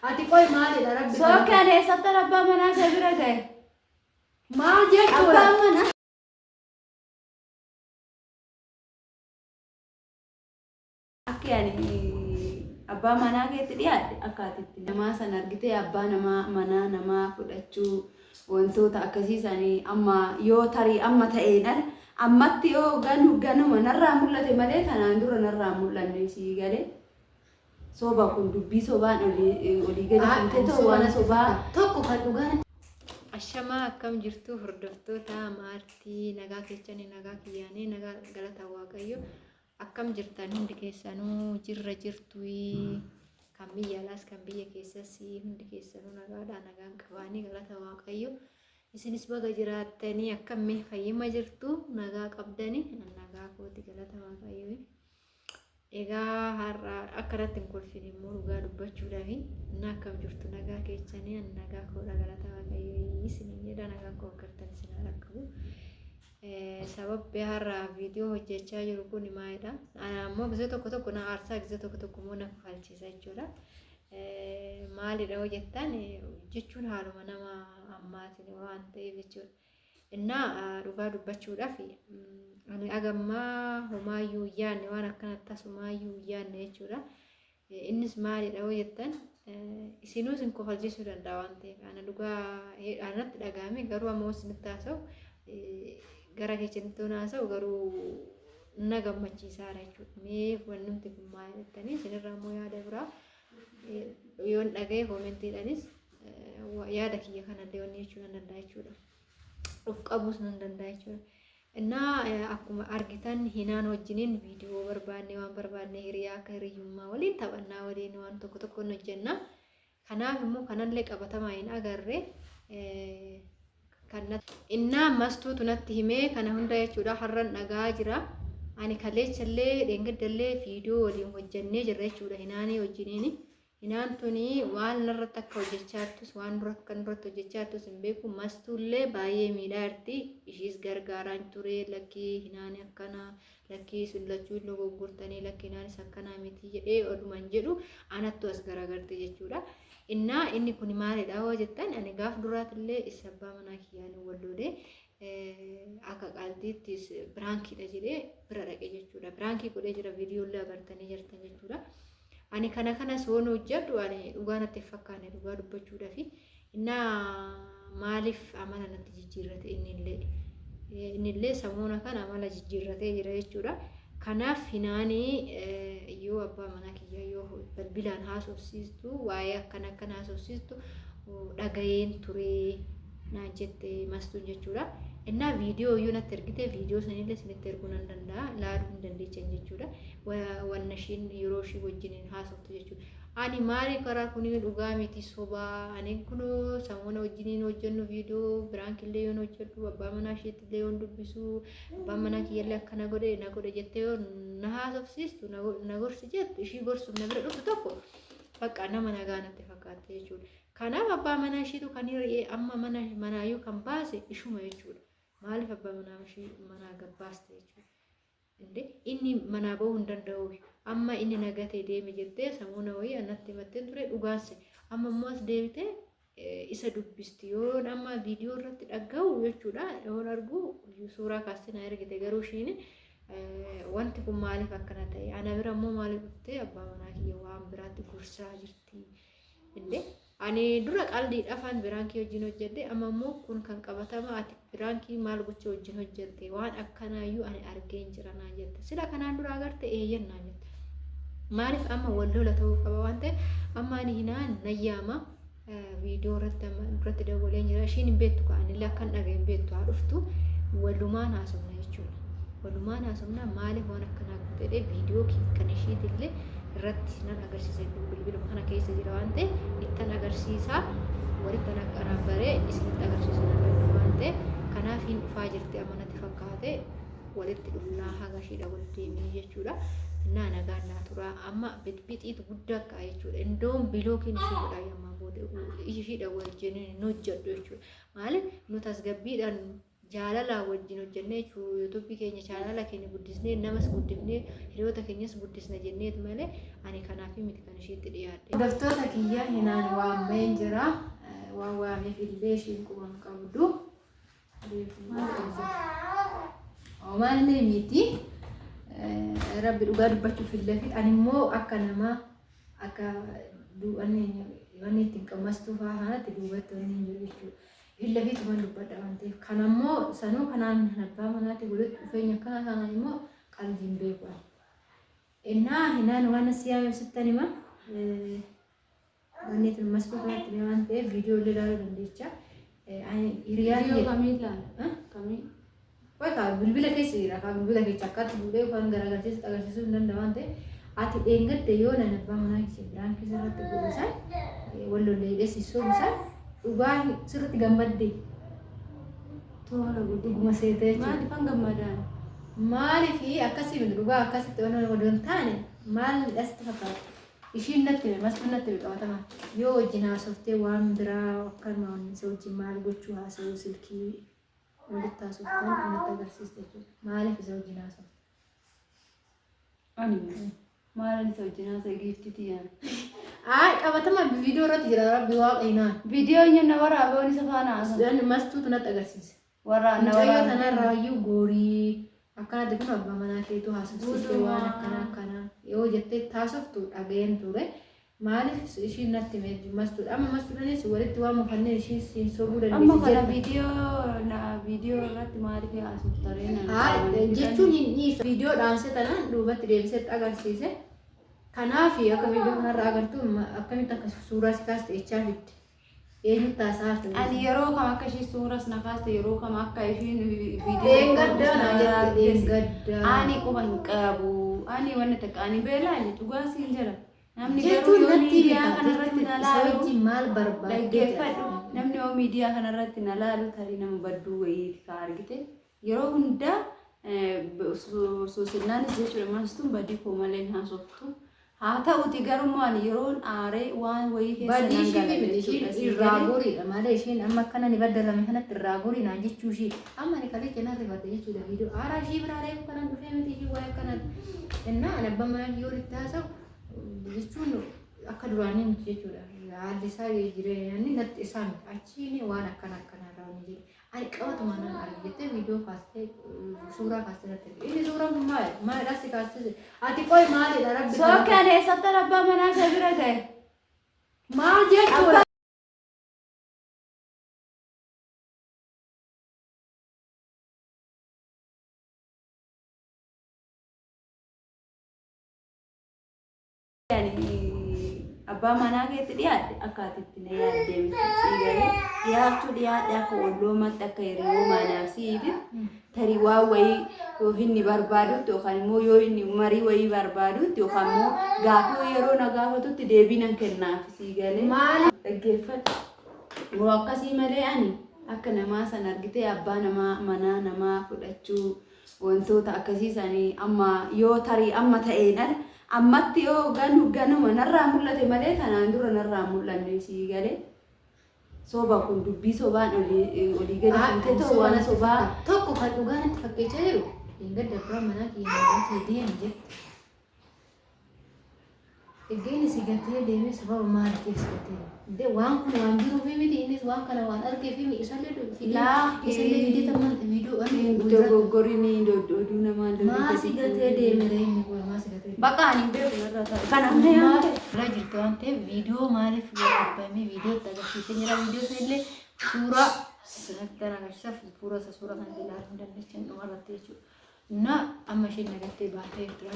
Ati qoy maalidha rabbi kana. Sookkeen eessattan abbaa manaa kee bira ga'e? Maal jechuudha? Abbaan manaa. Akki ani abbaa manaa keetti dhiyaadhe akka ati itti namaa sana argitee abbaa namaa manaa namaa fudhachuu wantoota akkasii sanii amma yoo tarii amma ta'een ala ammatti yoo ganu ganuma narraa mul'ate malee tanaan dura narraa mul'anne sii galee soba kun dubbii sobaan olii olii gadi fuutee Ani ta'u soba waan natti sobaa fakkaata. Tokko kan dhugaa natti Ashamaa akkam jirtu hordoftoota maartii nagaa keessanii nagaa kiyyaanii nagaa galata waaqayyo akkam jirtan hundi keessanuu jirra jirtuyi kan biyya alaas kan biyya keessas hundi keessanuu nagaadha nagaan qabaanii galata waaqayyo isinis baga jiraattanii akkam mee fayyima jirtu nagaa qabdani nagaa kooti galata waaqayyo. Egaa har'a akkanatti hin kolfine immoo dhugaa dubbachuudhaaf na akkam jirtu nagaa keessanii ani nagaa koodha galata waaqayyo isiniin jedha nagaan koo akkartan isin haa dhaqqabu. Sababbi har'a viidiyoo hojjechaa jiru kun maalidha? Ana ammoo gizee tokko tokko na aarsaa gizee tokko tokko immoo na kofalchiisa jechuudha. Maalidha yoo jettan jechuun haaluma nama ammaatiin waan ta'eef jechuudha. Innaa dhugaa dubbachuudhaaf ani agammaa homaayyuu hin yaadne waan akkana tasumaayyuu hin yaadne jechuudha. Innis maalidha yoo jettan isinuu isin kofalchiisuu danda'a waan ta'eef ana dhugaa anatti dhaga'ame garuu amma isinitti haasa'u gara keessanitti yoon haasa'u garuu na gammachiisaara jechuudha. Mee wannumti kun maal jettanii isinirraa immoo yaada biraa yoon dhaga'e koomentiidhaanis yaada kiyya kanallee wanni jechuu nan danda'a jechuudha. Of qabuus nan danda'a jechuudha. Innaa akkuma argitan hinaan wajjiniin viidiyoo barbaanne waan barbaanne hiriyaa akka hiriyyummaa waliin taphannaa waliin waan tokko tokko hin hojjenna. Kanaaf immoo kanallee qabatamaa hin agarre kan innaa mastuutu natti himee kana hunda jechuudha har'an dhagaa jira. Ani kaleechallee dheengaddallee viidiyoo waliin hojjennee jirra jechuudha hinaanii wajjiniin. Hinaan tuni waan narratti akka hojjechaa jirtus waan dura akka nurratti hojjechaa jirtus hin beeku. Mastuullee baay'ee miidhaa jirti. Ishiis gargaaraan ture lakkii hinaani akkana lakkii isin lachuu hin dogoggortanii lakkii hinaanis akkanaa miti jedhee oduman jedhu anattu as garagarte jechuudha. Innaa inni kun maalidha hoo jettan ani gaaf duraatillee isa abbaa manaa kiyyaan wal lolee akka qaaldiittis biraankiidha jedhee bira dhaqe jechuudha. Biraankii godhee jira viidiyoollee agartanii jirtan jechuudha. Ani kana kanas yoon hojjedhu ani dhugaa natti hin fakkaanne dhugaa dubbachuudhafi innaa maaliif amala natti jijjiirrate innillee innillee samoona kana amala jijjiirratee jira jechuudha. Kanaaf hinaanii yoo abbaa manaa kiyya yoo bilbilaan haasofsiistu waa'ee akkana akkana haasofsiistu dhaga'een ture naan jette mastuun jechuudha. Innaa viidiyoo iyyuu natti ergite viidiyoo sanillee isinitti erguu nan danda'a laaluu hin dandeechan jechuudha. Wanna ishiin yeroo ishii wajjiniin haasoftu jechuudha. Ani maali karaa kunii dhugaa miti sobaa ani kunoo samoona wajjiniin hojjennu viidiyoo biraankillee yoon hojjedhu abbaa manaa isheettillee yoon dubbisu abbaan manaa kiyyallee akkana godhe na godhe jettee yoo na haasofsiistu na gorsi jettu ishii gorsuuf na bira dhuftu tokko bakka nama nagaa natti fakkaatte jechuudha. Kanaaf abbaa manaa ishiitu kan hir'ee amma mana manaayyuu kan baase ishuma jechuudha. Maaliif abbaa manaa ishii manaa gabbaaste jechuudha. Inde inni manaa bahuu hin danda'u. Amma inni na gatee deeme jettee samuuna wayii anatti himattee ture dhugaanse. Amma immoo as deebitee isa dubbisti. Yoon amma viidiyoo irratti dhaga'u jechuudha. Yoon argu suuraa kaastee na ergite garuu ishiin wanti kun maaliif akkana ta'e? Ana bira immoo maaliif dhuftee abbaa manaa kiyya waan biraatti gorsaa jirti. Inde ani dura qaldiidhaafaan biraankii wajjin hojjedhe amma immoo kun kan qabatama ati biraankii maal gocha wajjin hojjette waan akkanaayyuu ani argeen jira naan jette sila kanaan dura agarte eeyyan naan jette maaliif amma wal lola ta'uu qaba waan ta'eef amma ani hinaan nayyaama viidiyoo irratti amma duratti dawwaleen jira ishiin hin beektu ka'anillee akkan dhaga'e hin beektu haa dhuftu walumaan haasofna jechuudha walumaan haasofna maaliif waan akkanaa godhee viidiyoo kan ishiitillee irratti nan agarsiisa bilbiluma kana keessa jira waan ta'eef ittan agarsiisa walittan akka baree isinitti agarsiisuu nan danda'a waan ta'eef kanaaf hin dhufaa jirti amma natti fakkaate walitti dhufnaa haga ishiidha wal deemee jechuudha. Innaa nagaan naa turaa amma bixbixiitu guddaa ka'a jechuudha. Indoon bilookiin ishee godhaa yammaa booda ishiidha wajjin hin hojjedhu jechuudha. Maaliif nu tasgabbiidhaan Jaalalaa wajjin hojjennee yuutuubii keenya chaanaala keenya guddisnee namas guddifnee hiriyoota keenyas guddisna jenneet malee ani kanaaf miti kan isheetti dhiyaadhe. Hordoftoota kiyya hinaan waammeen jira. Waan waameef illee ishiin quba hin qabdu. Homaallee miti. Rabbi dhugaa dubbachuuf illee fi ani immoo akka namaa akka wanni ittiin qammastuu fa'aa kanatti duubatti wanni hin jiru jechuudha. Illa fi tuman dubbadha waan ta'eef. Kan ammoo sanuu kanaan abbaa manaatti walitti dhufeenya akkanaa kanaan immoo qalbiin beeku ani. Innaa hinaan waan si yaa'u sittan hima. Wanni tun mastuu kanatti hime waan ta'eef viidiyoo illee ilaaluu dandeecha. Hiriyaa Viidiyoo kiyya. kamii ilaala? Kamii? Bakka bilbila keessa jira. Akka bilbila keessa akkatti fuudhee waan garagalchiisutti agarsiisuu hin danda'a waan ta'eef. Ati dheengadde yoo nan abbaa manaa kee biraan keessa irratti godhu san wal lollee hidhee si sobu san dhugaa sirriitti gammadde. Toora godhu. Dhuguma seetee jechuudha. Maaliifan gammadaan? Maaliif akkasii miti dhugaa akkasitti waan odoo hin taane maal asitti fakkaata? Ishiin natti hime mastuun natti hime qabatamaa yoo wajjin haasoftee waan biraa akkanuma isa wajjin maal gochuu haasa'uu silkii walitti haasoftan natti agarsiiste jechuudha. Maaliif isa wajjin haasofte? Ani maalan isa wajjin haasa'e giiftii tiyyaan? Ay qabatama viidiyoo irratti jira rabbi waaqa hinaan. Viidiyoo eenyu na waraabee isa faana haasa'e? Mastuutu natti agarsiise. Warra na Mucayyoo waraabee. tanarraa iyyuu goorii akkanatti kun abbaa manaa keetu haasofsiisee waan akkana akkanaa yoo jettee taasoftu dhaga'een ture. Maaliif ishiin natti hime mastuudha. Amma mastuudhaanis walitti waan mufannee ishiin siin sobuu Amma dandeessi kana jetta. viidiyoo na viidiyoo irratti maaliif haasoftaree na Haa jechuun hin dhiisu. Viidiyoo dhaamsee tanaan duubatti deebisee agarsiise. Kanaaf akka viidiyoo kanarraa agartu akkamitti akka suuraa si kaaste jechaa fidde. Eenyutti haasaa jirti? Ani yeroo kam akka isheen suuras na kaaste yeroo kam akka isheen viidiyoo Dheengaddaa naa jette dheengaddaa. Ani quba hin qabu. Ani wanni takka ani beelaa dhugaa siin jira. Namni garuu Jechuun yoo natti miidiyaa himta. kanarratti Jechuun na isa laalu wajjin maal barbaadde dhaggeeffadhu. Namni yoo miidiyaa kanarratti na laalu tarii nama badduu wayiiti ka argite. Yeroo hundaa suusinnaanis jechuudha mastuun badii koo malee hin haasoftu. Haa ta'uti garuu ani yeroon aaree waan wayii keessa Badii nan ishii gala miti ishiin jechuudha. Sii irraa galee. goriidha malee ishiin amma akkana ni baddalame kanatti irraa gorii naan jechuu ishii amma ani kalee jenaan rifadhe jechuudha viidiyoo aaraa ishii biraa reefu kanaan dhufee miti ishii waa'ee akkanatti innaa ani abbaa manaa yoo itti haasa'u jechuun akka duraanii miti jechuudha haalli isaa jireenyaan natti isaa miti achiin waan akkana akkanaa irraa ni jedhe ani qabatuma nan arge jettee viidiyoo kaastee suuraa kaastee natti erge inni suuraan kun maali maalidha si kaastee ati qoy maalidha rabbi Sookke ani eessatti abbaa manaa isa bira ga'e? maal jechuudha. Ani abbaa manaa keetti dhiyaadhe akka ati itti na yaaddee miti sii galee dhiyaachuu dhiyaadhe akka olloomatti akka hiriyoomaa naaf siifi tarii waan wayii yoo inni barbaadutti yookaan immoo yoo inni marii wayii barbaadutti yookaan immoo gaafii yeroo na gaafatutti deebii nan kennaaf sii galee. Maali? Dhaggeeffadhu. Yoo akkasii malee ani akka namaa san argitee abbaa namaa manaa namaa fudhachuu wantoota akkasii sanii amma yoo tarii amma ta'een ala ammatti yoo ganu ganuma narraa mul'ate malee tanaan dura narraa mul'anne sii galee soba kun dubbii sobaan olii olii gadi fuutee ta'u waan sobaa Tokko kan dhugaa natti fakkeechaa jiru dheengadda abbaan manaa kiyya na gatee deeme jette. Erga inni si gatee deemee sababa maaliitiif si gatee deeme? Indee waan kun waan jiruufi miti innis waan kana waan argeefi miti isallee fidee Laa isallee fidee tammaan viidiyoo ani Dogoggorinii oduu namaa maa si gatee deeme ree inni kun maa si gatee deeme? Baqa ani hin beeku narraa ta'a. Kana na yaamte. Irra jirti waan ta'eef viidiyoo maaliif waraabame viidiyoo itti agarsiisee jira viidiyoo sanillee suuraa sanatti agarsiisa fuula isa suuraa kana ilaaluu hin dandeechan dhumarratti jechuudha. Na amma isheen nagattee baatee jirti.